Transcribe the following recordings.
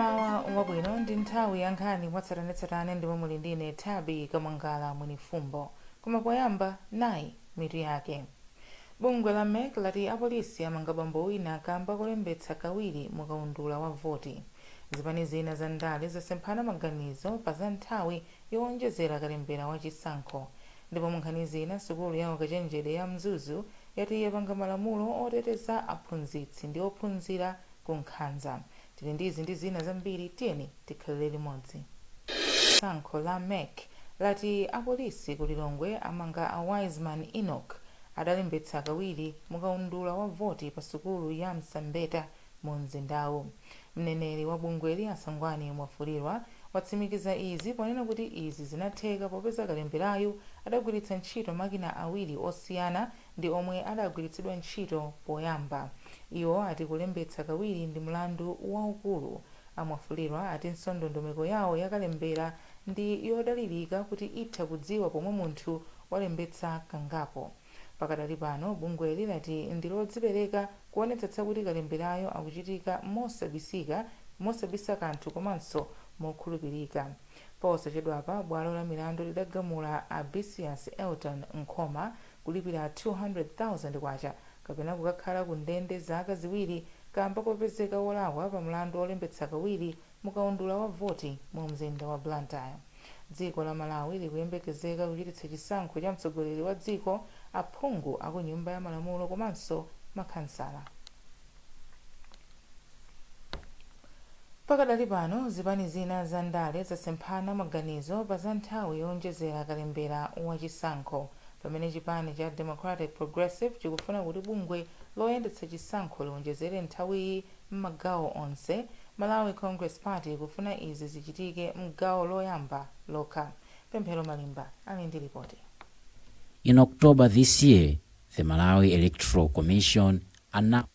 Mmawa wabwino, ndi nthawi ya nkhani mwatsatanetsatane ndipo muli ndine Thabi Kamwangala Mwenifumbo. Koma poyamba, nayi mitu yake. Bungwe la MEC lati apolisi amanga bambo wina kamba kolembetsa kawiri mukaundula wa voti. Zipani zina za ndale zasemphana maganizo pa za nthawi yowonjezera kalembera wa chisankho. Ndipo munkhani zina, sukulu ya ukachenjede ya Mzuzu yati yapanga malamulo oteteza aphunzitsi ndi ophunzira ku nkhanza. Tili ndi izi ndi zina zambiri, tiyeni tikhalire limodzi. Tsankho la MEC lati apolisi ku Lilongwe amanga a Wiseman Enoch adalembetsa kawiri mukaundula wa voti pa sukulu ya Msambeta mu mzindawu. Mneneri wa bungweli a Sangwani Mwafulirwa watsimikiza izi ponena kuti izi zinatheka popeza kalemberayu adagwiritsa ntchito makina awiri osiyana ndi omwe adagwiritsidwa ntchito poyamba. Iwo ati kulembetsa kawiri ndi mlandu waukulu. A Mwafulirwa atinso ndondomeko yawo ya kalembera ndi yodalirika kuti itha kudziwa pomwe munthu walembetsa kangapo. Pakadali pano, bungweli lati ndilodzipereka kuonetsetsa kuti kalemberayo akuchitika mosabisika, mosabisa kanthu komanso mokhulupirika. Posachedwapa, bwalo la milandu lidagamula a Bisias Elton Nkhoma kulipira K200,000 kapena kukakhala ku ndende zaka ziwiri kamba kopezeka wolakwa pa mlandu wolembetsa kawiri mukaundula wa voti mu mzinda wa Blantyre. Dziko la Malawi likuyembekezeka kuchititsa chisankho cha mtsogoleri wa dziko, aphungu aku nyumba ya malamulo komanso makhansala. Pakadali pano, zipani zina za ndale zasemphana maganizo pa za nthawi yowonjezera kalembera wa chisankho. Pamene chipani cha Democratic Progressive chikufuna kuti bungwe loyendetsa chisankho liwonjezere nthawiyi m'magawo onse, Malawi Congress Party ikufuna izi zichitike m'gawo loyamba lokha. Pemphero Malimba ali ndi lipoti. In October this year, the Malawi Electoral Commission announced.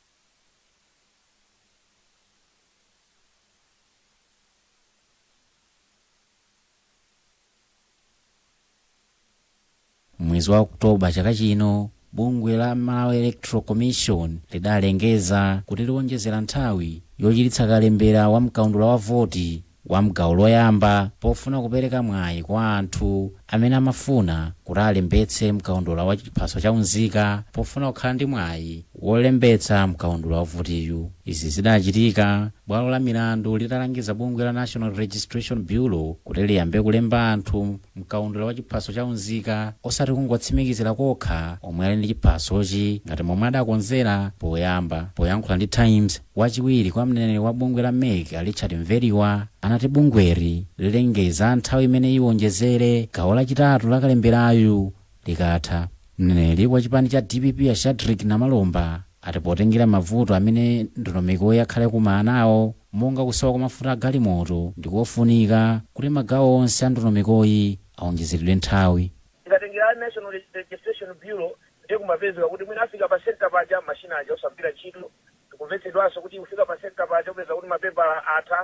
Mwezi wa October chaka chino, bungwe la Malawi Electoral Commission lidalengeza kuti liwonjezera nthawi yochititsa kalembera wa mkaundula wa voti wa mgawo loyamba pofuna kupereka mwayi kwa anthu amene amafuna kuti alembetse mkaundula wa chiphaso cha unzika pofuna kukhala ndi mwayi wolembetsa mkaundula wa votiyu. Izi zidachitika bwalo la milandu litalangiza bungwe la National Registration Bureau kuti liyambe kulemba anthu mkaundula wa chiphaso cha unzika osati kungotsimikizira kokha omwe ali ndi chiphasochi ngati momwe adakonzera poyamba. Poyankhula ndi Times, wachiwiri kwa mneneri wa bungwe la MEC a Richard Mveriwa anati bungweli lilengeza nthawi imene iwonjezere gawo lachitatu la kalemberayu likatha. Mneneri wa chipani cha dpp a Shadric Namalomba ati potengera mavuto amene ndondomekoyi yakhala ikukumana nawo monga kusowa kwa mafuta a galimoto ndikofunika kuti magawo onse a ndondomekoyi awonjezeredwe nthawi. Tikatengera a National Registration Bureau ndiye kumapezeka kuti mwina afika pa centre paja machine aja osagwira ntchito, tikumvetsedwanso kuti kufika pa centre paja upeza kuti mapepala atha,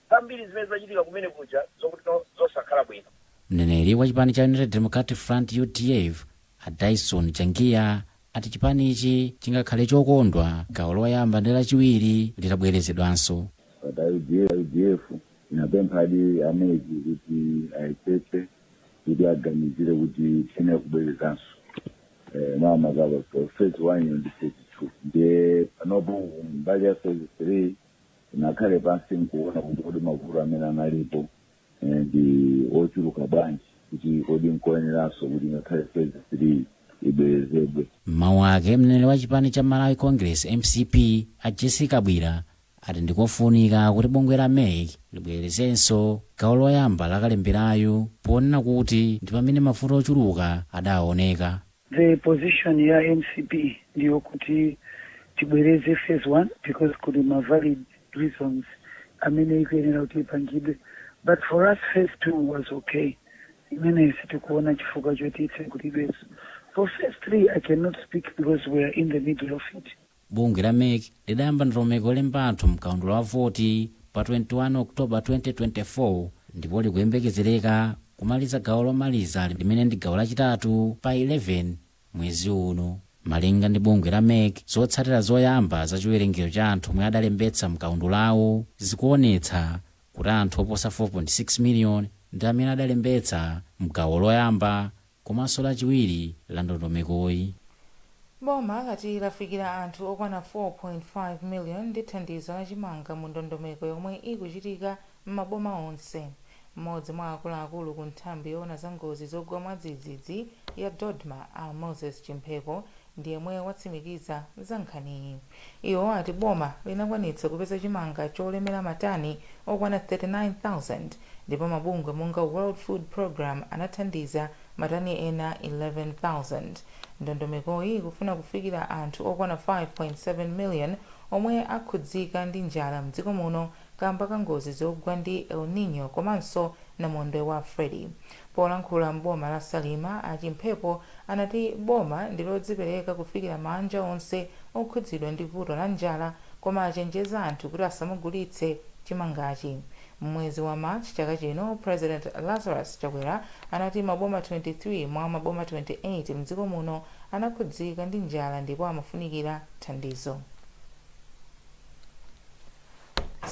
zambiri zimene zimachitika kumene kuja zokuti no zosakhala bwino. Mneneri wa chipani cha United Democratic Front, udf, a Dyson Changiya ati chipanichi chingakhale chokondwa gawo loyamba ndi lachiwiri litabwerezedwanso. But UDF inapemphadi a MEC kuti ayesetse kuti aganizire kuti tiyenera kubwerezanso makamaka pa phase 1 ndi phase 2. Ndiye panopo mbali ya phase 3 tinakhale pansi nkuona kuti kodi mavuto amene analipo ndi ochuluka bwanji kuti kodi nkoyeneranso kuti ngakhale phase 3 ibwerezedwe. M'mawu ake, mneneri wa chipani cha Malawi Congress, mcp, a Jessie Kabwila ati ndikofunika kuti bungwe la MEC libwerezenso gawo loyamba la kalemberayu ponena kuti ndi pamene mavuto ochuluka adaoneka. The position ya mcp ndiyokuti tibwereze phase 1 because kuli ma valid reasons amene ikuyenera kuti ipangidwe, but for us phase 2 was okay. Imeneyi sitikuona chifukwa choti itsekulidwenso. For phase 3 I cannot speak because we are in the middle of it. Bungwe la MEC lidayamba ndondomeko yolemba anthu mkaundula wa voti pa 21 October 2024 ndipo likuyembekezereka kumaliza gawo lomaliza limene ndi gawo lachitatu pa 11 mwezi uno. Malinga ndi bungwe la MEC, zotsatira zoyamba za chiwerengero cha anthu omwe adalembetsa mkaundulawo zikuonetsa kuti anthu oposa 4.6 miliyoni ndi amene adalembetsa mgawo loyamba komanso lachiwiri la ndondomekoyi. Boma lati lafikira anthu okwana 4.5 million ndi thandizo la chimanga mu ndondomeko yomwe ikuchitika m'maboma onse. Mmodzi mwa akuluakulu ku nthambi yoona za ngozi zogwa mwadzidzidzi ya DoDMA, a Moses Chimphepo, ndi yemwe watsimikiza za nkhaniyi. Iwo ati boma linakwanitsa kupeza chimanga cholemera matani okwana 39,000 ndipo mabungwe monga World Food Program anathandiza matani ena 11,000. Ndondomekoyi ikufuna kufikira anthu okwana 5.7 million omwe akhudzika ndi njala mdziko muno kamba ka ngozi zogwa ndi El Nino komanso namondwe wa Freddy. Polankhula mboma la Salima, aChimphepo anati boma ndi lodzipereka kufikira manja onse okhudzidwa ndi vuto la njala, koma achenjeza anthu kuti asamagulitse chimangachi. Mwezi wa March chaka chino, President Lazarus Chakwera anati maboma 23 mwa maboma 28 mdziko muno anakhudzika ndi njala ndipo amafunikira thandizo.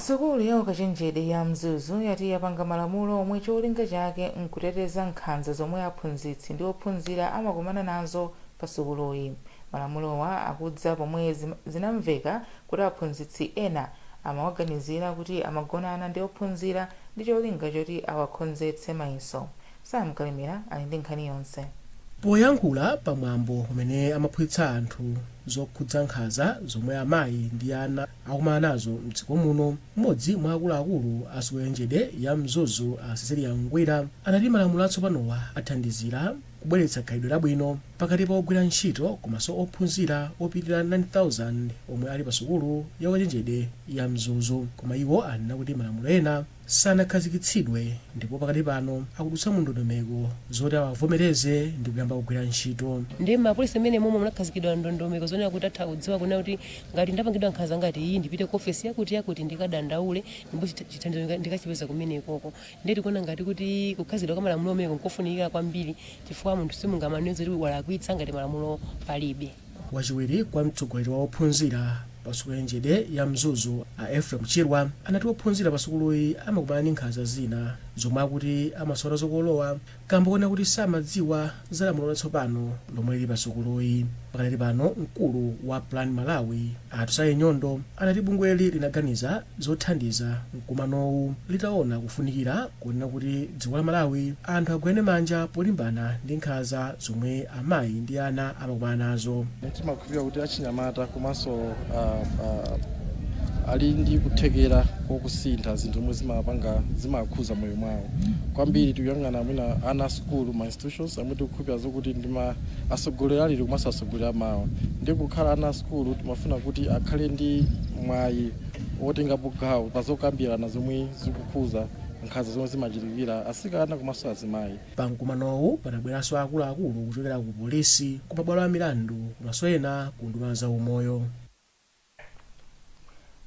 Sukulu ya ukachenjede ya Mzuzu yati yapanga malamulo omwe cholinga chake nkuteteza nkhanza zomwe aphunzitsi ndi ophunzira amakumana nazo pa sukuluyi. Malamulowa akudza pomwe zinamveka kuti aphunzitsi ena amawaganizira kuti amagonana ndi ophunzira ndi cholinga choti awakhonzetse mayeso. Sam Kalimira ali ndi nkhani yonse. Poyankhula pamwambo umene amaphunzitsa anthu zokhudza nkhanza zomwe amayi ndi ana akumana nazo mdziko muno, mmodzi mwa akuluakulu a sukulu ya ya Mzuzu, a Cecilia Ngwira, anati malamulo atsopanowa athandizira kubweretsa khalidwe labwino pakati pa ogwira ntchito komanso ophunzira opitirira 9000 omwe ali pa sukulu ya ukachenjede ya Mzuzu. Koma iwo anena kuti malamulo ena sanakhazikitsidwe ndipo pakati pano akudutsa mu ndondomeko zoti awavomereze ndi kuyamba kugwira ntchito. Ndi mapolisi amene momwe munakhazikidwa ndondomeko zonena kuti atha kudziwa kunena kuti ngati ndapangidwa nkhanza ngati iyi, ndipite ku ofesi yakuti yakuti ndikadandaule ndipo chithandizo ndikachipeza kumenekoko. Ndiye tikuona ngati kuti kukhazikidwa kwa malamulo ameneko nkofunikira kwambiri, chifukwa munthu simungamanene kuti walakwitsa ngati malamulo palibe. Wachiwiri kwa mtsogoleri wa ophunzira pa sukulu ya ya Mzuzu, a Ephraim Chirwa, anati ophunzira pa sukuluyi amakumana ndi nkhanza zina zomwe akuti amasowa zokolowa kamba kuona kuti samadziwa za lamulo latsopano lomwe lili pa sukuluyi. Pakadali pano, mkulu wa Plan Malawi, Atusaye Nyondo, anati bungweli linaganiza zothandiza mkumanowu litaona kufunikira kunena kuti dziko la Malawi anthu agwirane manja polimbana ndi nkhanza zomwe amayi ndi ana amakumana nazo. Timakhulupirira kuti achinyamata komanso ali ndi kuthekera kokusintha zinthu zomwe zimapanga zimakhuza moyo mwawo kwambiri. Tikuyang'ana mwina ana asukulu, ma institutions amwe tikukhulupirira zokuti ndi ma atsogoleri alili komanso atsogoleri amawa, ndi kukhala ana asukulu timafuna kuti akhale ndi mwayi wotengapo gawo pa zokambirana zomwe zikukhuza nkhanza zomwe zimachitikira asikana komanso azimayi. Pa mkumanowu panabweranso akuluakulu kuchokera ku polisi, ku mabwalo a milandu komanso ena ku nduna za umoyo.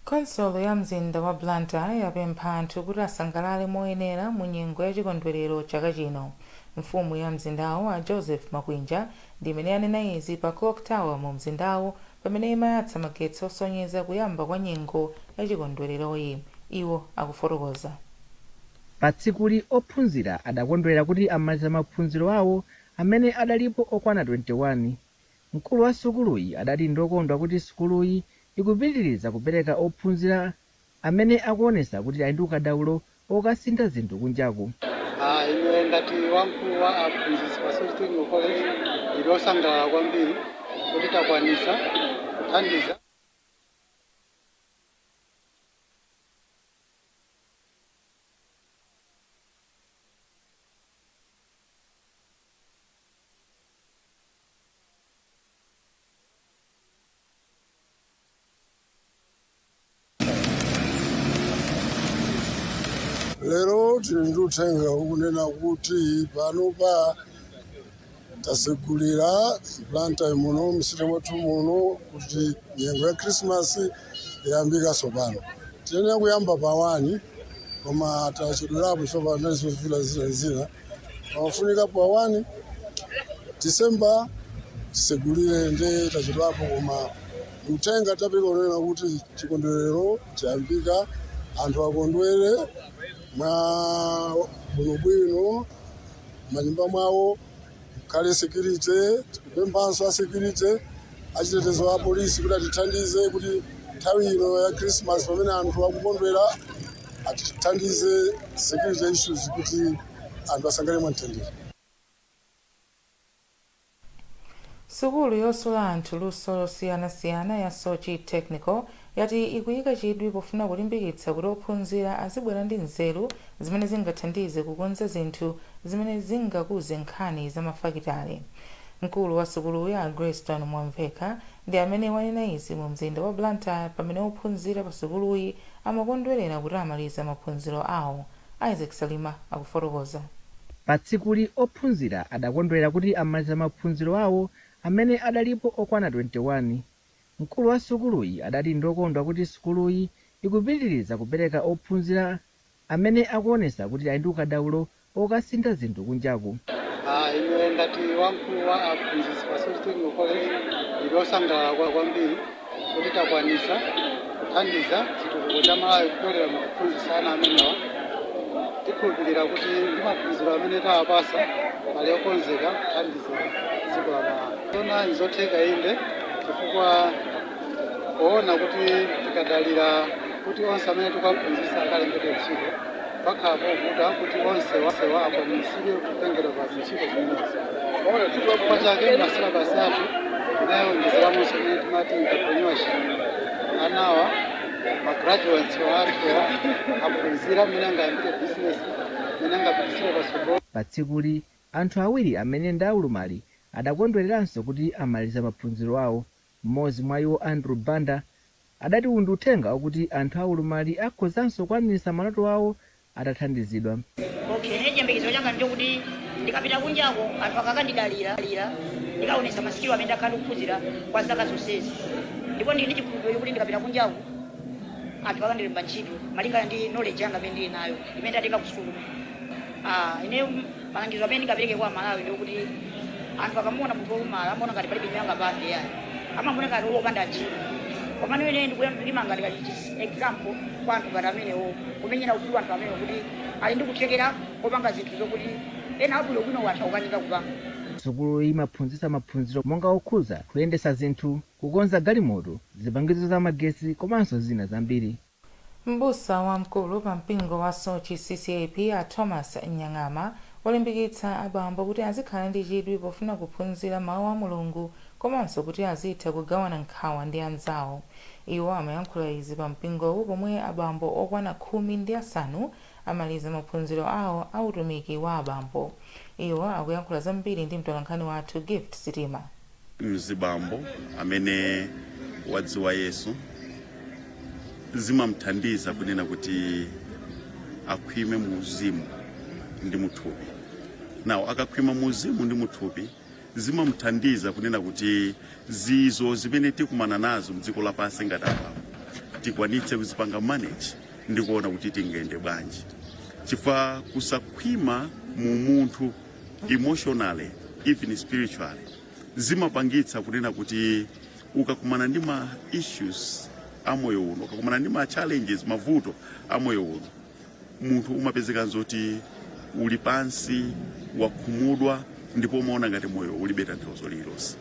Khonsolo ya mzinda wa Blantyre yapempha anthu kuti asangalale moyenera mu nyengo ya chikondwerero chaka chino. Mfumu ya mzindawo, a Joseph Makwinja, ndi imene yanena izi pa Clock Tower mu mzindawo pamene imayatsa magetsi osonyeza kuyamba kwa nyengo ya chikondwereroyi. Iwo akufotokoza. Pa tsikuli ophunzira adakondwera kuti amaliza maphunziro awo amene adalipo okwana 21. Mkulu wa sukuluyi adati ndokondwa kuti sukuluyi ikupitiriza kupereka ophunzira amene akuonesa kuti ali ndi ukadaulo okasintha zinthu kunjaku. Ine ngati wamkulu wa aphunzitsi pa Soche Technical College ndili osangalala kwambiri kuti takwanisa kuthandiza. Lero tili ndi uthenga ukunena kuti panopa tasegulira Blantyre muno, m'city mwathu muno, kuti nyengo ya Krismasi yayambikaso pano. Tiyenera kuyamba pa 1 koma tachedwerapo chifukwa panali zina zina pamafunika pa 1 December. Tisegulire nde tachedwapo, koma uthenga tapereka unena kuti chikondwerero chayambika, anthu akondwere mwa bwinobwino manyumba mwawo, khale security. Tikupemphanso a security, achitetezo, a polisi kuti atithandize kuti nthawi ino ya Christmas pamene anthu akukondwera atithandize security issues kuti anthu asangalale mwamtendere. Sukulu yosula anthu luso losiyanasiyana ya Soche Technical yati ikuyika chidwi pofuna kulimbikitsa kuti ophunzira azibwera ndi nzeru zimene zingathandize kukonza zinthu zimene zingakuze nkhani za mafakitale. Mkulu wa sukuluyi, a Grayston Mwamveka, ndi amene wanena izi mu mzinda wa Blantyre pamene ophunzira pa sukuluyi amakondwerera kuti amaliza maphunziro awo. Isaac Salima akufotokoza. Pa tsikuli ophunzira adakondwera kuti amaliza maphunziro awo amene adalipo okwana 21. Mkulu wa sukuluyi adati ndokondwa kuti sukuluyi ikupitiriza kupereka ophunzira amene akuonesa kuti ali ndi ukadaulo okasintha zinthu kunjaku. Ine ngati wamkulu wa aphunzitsi pa Soche Technical College ndili osangalala kwambiri kuti takwanisa kuthandiza chitukuko cha Malawi kupyolera mu kuphunzitsa ana amenewa. Tikhulupirira kuti ndi maphunziro amene tawapasa ali okonzeka kuthandiza dziko la Malawi. Tona nzotheka inde, chifukwa poona kuti tikadalira kuti onse amene tikuwaphunzitsa akalembedwe ntchito, pakhala povuta kuti onse wasewa akwaniritsidwe kutengedwa pa zintchito zimenezi. Chifukwa chake ma syllabus athu tinayonjezeramonso imene timati entrepreneurship. Anawa, ma graduates athuwa, aphunzira mmene angayambire business, mmene angapitisire patsogolo. Pa tsikuli anthu awiri amene ndi aulumali adakondwereranso kuti amaliza maphunziro awo. Mmodzi mwa iwo, Andrew Banda, adati uwu ndi uthenga wakuti anthu aulumali akhozanso kukwaniritsa maloto awo atathandizidwa. Okay, ine chiyembekezo changa ndichokuti ndikapita kunjako anthu akakandidalira ndikaonesa ma skill amene ndakhala ndikuphunzira kwa zaka zonsezi, ndipo ndili ndi chikhulupiriro kuti ndikapita kunjako anthu akandilemba ntchito malingana ndi knowledge yanga imene ndili nayo imene ndatenga ku sukulu. Ine malangizo amene ndingapereke kwa Malawi ndikuti anthu akamuona munthu wolumala amaona ngati palibe chimene angapange, yayi, amamuona ngati wopanda ntchito. Komano ine ndikuyima ngati example kwa anthu ngati amenewo, kumenyera ufulu anthu amenewo kuti ali ndi kuthekera kopanga zinthu zokuti ena abwinobwino watha kukanika kupanga. Sukulu imaphunzitsa maphunziro monga okhuza kuyendesa zinthu, kukonza galimoto, zipangizo za magesi komanso zina zambiri. M'busa wamkulu pa mpingo wa Soche CCAP, a Thomas Nyang'ama, walimbikitsa abambo kuti azikhala ndi chidwi pofuna kuphunzira mawu a Mulungu komanso kuti azitha kugawana nkhawa ndi anzawo. Iwo amayankhula izi pa mpingowu pomwe abambo okwana 15 amaliza maphunziro awo a utumiki wa abambo. Iwo akuyankhula zambiri ndi mtolankhani wathu Gift Sitima. Mzibambo amene wadziwa Yesu zimamthandiza kunena kuti akhwime mu uzimu ndi muthupi. Nawo akakhwima mu uzimu ndi muthupi zimamthandiza kunena kuti zizo zimene tikumana nazo mdziko lapansi ngati abambo tikwanitse kuzipanga manage ndi kuona kuti tingayende bwanji, chifukwa kusakhwima mu munthu emotionally, even spiritually, zimapangitsa kunena kuti ukakumana ndi ma issues a moyo uno, ukakumana ndi ma challenges, mavuto a moyo uno, munthu umapezeka zoti uli pansi, wakhumudwa, ndipo umaona ngati moyo ulibe tanthauzo lililonse.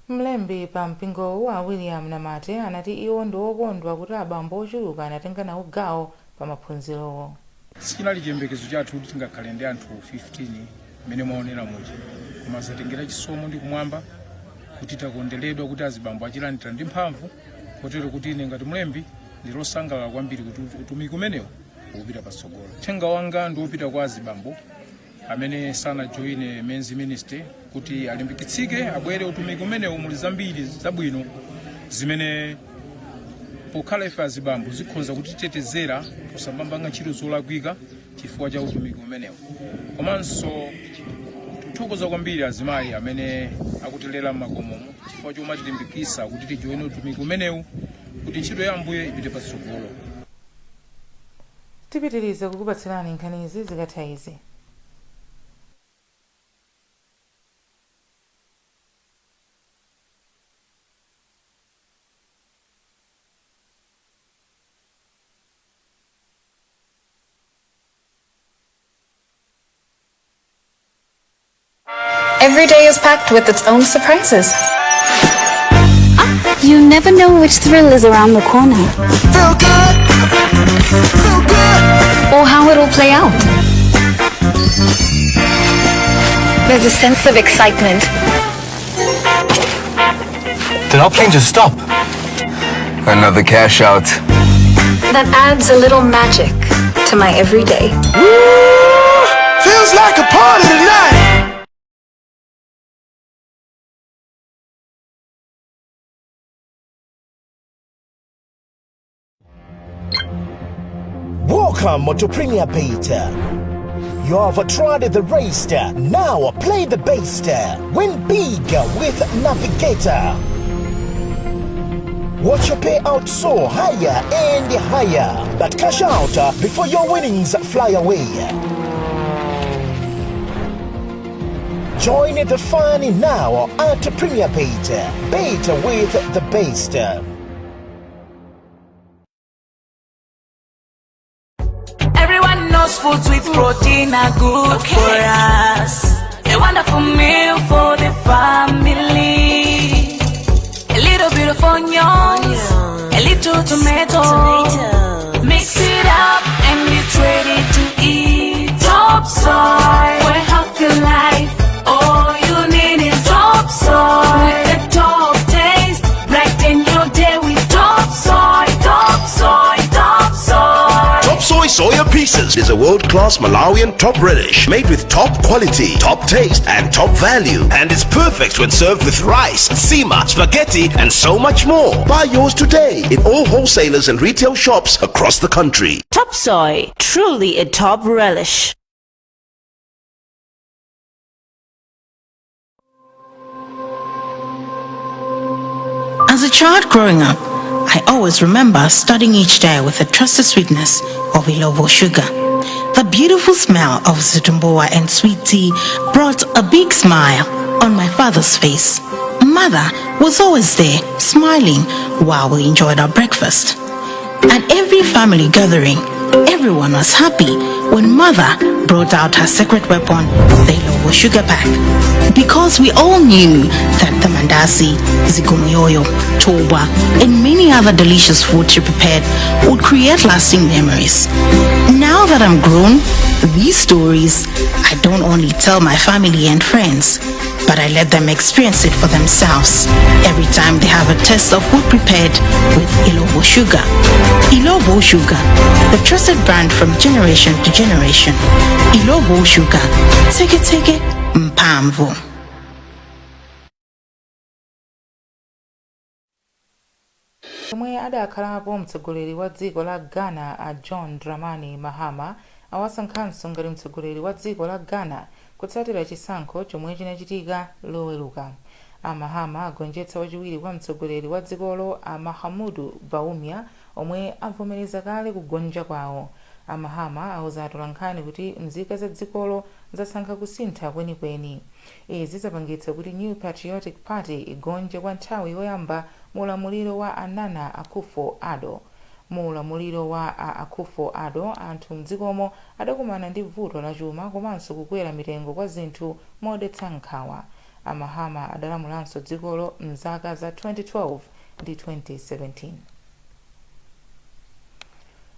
Mlembi pa mpingowu, a William Namate, anati iwo ndi okondwa kuti abambo ochuluka anatenga nawo gawo pa maphunzirowo. Sichinali chiyembekezo chathu kuti tingakhale ndi anthu 15 mmene mwaonera muja, koma zatengera chisomo ndi kumwamba kuti takonderedwa kuti azibambo achilandira ndi mphamvu, kotero kuti ine ngati mlembi ndilosangalala kwambiri kuti utumiki umenewu ukupita patsogolo. Uthenga wanga ndi wopita kwa azibambo amene sanajoine men's ministry kuti alimbikitsike, abwere utumiki umenewu. Muli zambiri zabwino zimene pokhala ife azibambo zikhoza kutitetezera posapanga ntchito zolakwika chifukwa cha utumiki umenewu. Komanso tikuthokoza kwambiri azimayi amene akutilera m'makomomo chifukwa chomatilimbikitsa kuti tijoine utumiki umenewu kuti ntchito ya Ambuye ipite patsogolo. Tipitiriza kukupatsirani nkhanizi zikatha izi. Every day is packed with its own surprises. You never know which thrill is around the corner. Feel good. Feel good. Or how it'll play out. There's a sense of excitement. Did our plane just stop? Another cash out. That adds a little magic to my everyday. Feels like a party tonight. Welcome to Premier Bet. You have tried the rest. Now play the best. Win big with Navigator. Watch your payout soar higher and higher. But cash out before your winnings fly away. Join the fun now at Premier Bet. Bet with the best. Everyone knows foods with protein are good for us. A wonderful meal for the family. A little bit of onions, a little tomato. Mix it up and it's ready to eat. Top soy for a healthy life. All you need is top soy. With the top taste, brighten your day with top soy, top soy, top soy. Top Soy Soya Pieces is a world-class Malawian top relish made with top quality, top taste, and top value. And it's perfect when served with rice, nsima, spaghetti, and so much more. Buy yours today in all wholesalers and retail shops across the country. Top Soy, truly a top relish. As a child growing up, I always remember starting each day with the trusted sweetness of Illovo sugar. The beautiful smell of zitumbuwa and sweet tea brought a big smile on my father's face. Mother was always there, smiling while we enjoyed our breakfast. At every family gathering, everyone was happy when mother brought out her secret weapon, the Illovo sugar pack. Because we all knew that the mandasi, zikomoyoyo, toba, and many other delicious food she prepared would create lasting memories. Now that I'm grown, these stories I don't only tell my family and friends, but I let them experience it for themselves every time they have a taste of food prepared with Illovo sugar. Illovo Sugar, the trusted brand from generation to generation. Illovo Sugar, take it, take it, mphamvu. Yemwe adakhalapo mtsogoleri wa dziko la Ghana, a John Dramani Mahama, awasankhanso ngati mtsogoleri wa dziko la Ghana kutsatira chisankho chomwe chinachitika Loweruka. A Mahama agonjetsa wachiwiri kwa mtsogoleri wa dzikolo, a Mahamudu Bawumia, omwe avomereza kale kugonja kwawo. A Mahama auza atolankhani kuti nzika za dzikolo zasankha kusintha kwenikweni. Izi zapangitsa kuti New Patriotic Party igonje kwa nthawi yoyamba mu ulamuliro wa a Nana Akufo Addo. Mu ulamuliro wa a Akufo Addo, anthu mdzikomo adakumana ndi vuto la chuma komanso kukwera mitengo kwa zinthu modetsa nkhawa. A Mahama adalamulanso dzikolo mzaka za 2012 ndi 2017.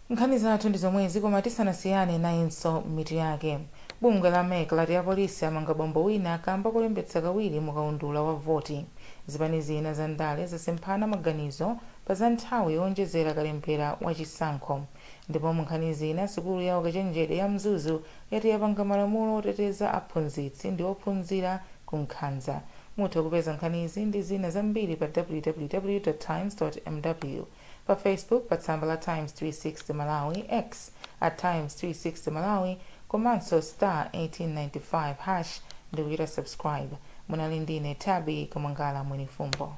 Nkhani zathu ndi zomwezi, koma tisanasiyane, nayinso mitu yake. Bungwe la MEC lati apolisi amanga bambo wina kamba kulembetsa kawiri mukaundula wa voti. Zipani zina za ndale zasemphana maganizo pa za nthawi yowonjezera kalembera wachisankho. Ndipo mu nkhani zina, sukulu ya ukachenjede ya Mzuzu yati yapanga malamulo oteteza aphunzitsi ndi ophunzira ku nkhanza. Mutha kupeza nkhanizi ndi zina zambiri pa www times mw, pa Facebook pa tsamba la Times 360 Malawi, X at Times 360 Malawi, komanso star 1895 hash ndi kuchita subscribe. Munali ndine Tabi Kamangala Mwenifumbo.